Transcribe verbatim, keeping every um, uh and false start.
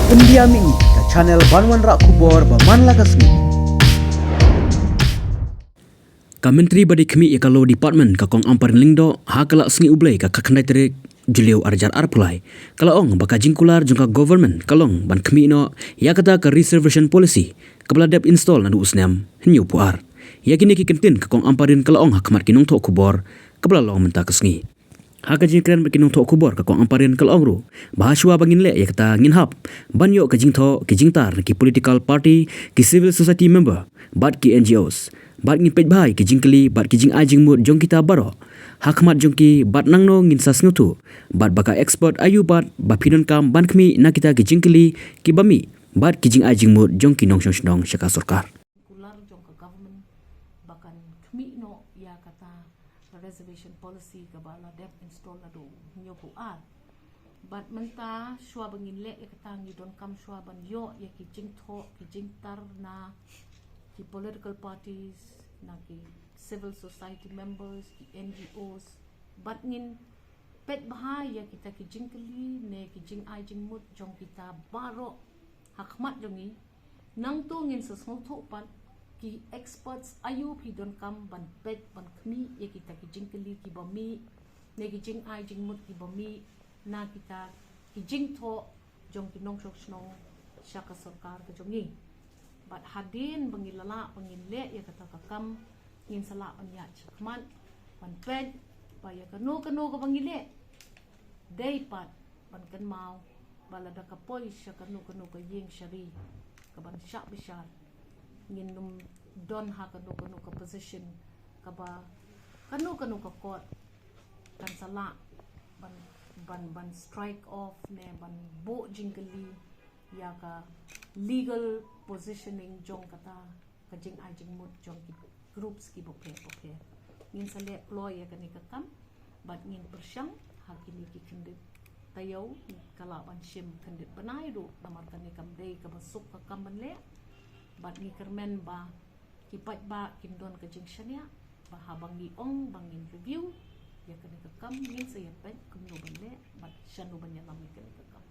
India Mini, ka channel ban wanrah khubor ba man la ka sngi. Ka Myntri ba dei khmih ïa ka Law Department, ka Kong Ampareen Lyngdoh, ha ka la sngi U Blei ka khatkhyndai tarik Jylliew arhajar arphew lai, ka la ong ba ka jingkular jong ka government ka long ban khmih noh ïa kata ka reservation policy kaba la dep install naduh u snem hynñiewphew ar. Ïa kine ki kyntien ka Kong Ampareen ka la ong ha khmat ki nongthoh khubor kaba la long mynta ka sngi. Ha ka jingkren bad ki nongthoh khubor, ka Kong Ampareen ka la ong ruh ba hashwa ba ngin leh ïa kata, ngin hap ban ïoh ka jingthoh, ki jingtar na ki political party, ki civil society member bad ki N G Os, bad ngin peit bha ïa ki jingkylli bad ki jingai jingmut jong kita baroh ha khmat jong ki, bad nangno ngin sa sngewthuh bad ba ka expert aiu pat ba phi donkam ban khmih na kita ki jingkylli kiba mih bad ki jingai jingmut jong ki nongshong shnong sha ka sorkar. Kular jong ka government ba kan khmih noh ïa kata reservation policy kaba la dep install naduh hynñiewphew ar. Bad mynta, shwa ba ngin leh ïa kata, ngi donkam shwa ban ïoh ïa ki jingthoh, ki jingtar na ki political parties, na ki civil society members, ki N G Os, bad ngin peit bha ïa kita ki jingkylli ne ki jingai jingmut jong kita baroh ha khmat jong ngi. Nangta ngin sa sngewthuh pat ki experts aiu phi donkam ban peit, ban khmih ïa kita ki jingkylli kiba mih ne ki jingai jingmut kiba mih na kita ki jingthoh jong ki nongshong shnong sha ka sorkar ka jong ngi. Bad hadien ba ngi la lah ba ngin leh ïa kata ka kam, ngin sa lah ban ïaid shakhmat ban peit ba ïa kano kano kaba ngi leh, dei pat ban kynmaw ba lada ka poi sha kano kano ka ïing sha ri kaban shah bishar, ngin ym don ha kano kano ka position kaba kano kano ka court kan sa lah ban, ban, ban strike off ne ban buh jingkylli ïa ka legal positioning jong kata ka jingai jingmut jong ki groups kiba pher ba pher. Ngin sa leh kloi ïa kane ka kam bad ngin pyrshang ha kine ki khyndiat taïew, ka lah ban shim khyndiat bnai ruh, namar kane kam dei kaba suk ka kam ban leh. Bad ngi kyrmen ba ki paidbah kin don ka jingshaniah ba haba ngi ong ba ngin review ïa kane ka kam, ngin sa ïa peit kumno ban leh bad shano ban ïalam ïa kane ka kam.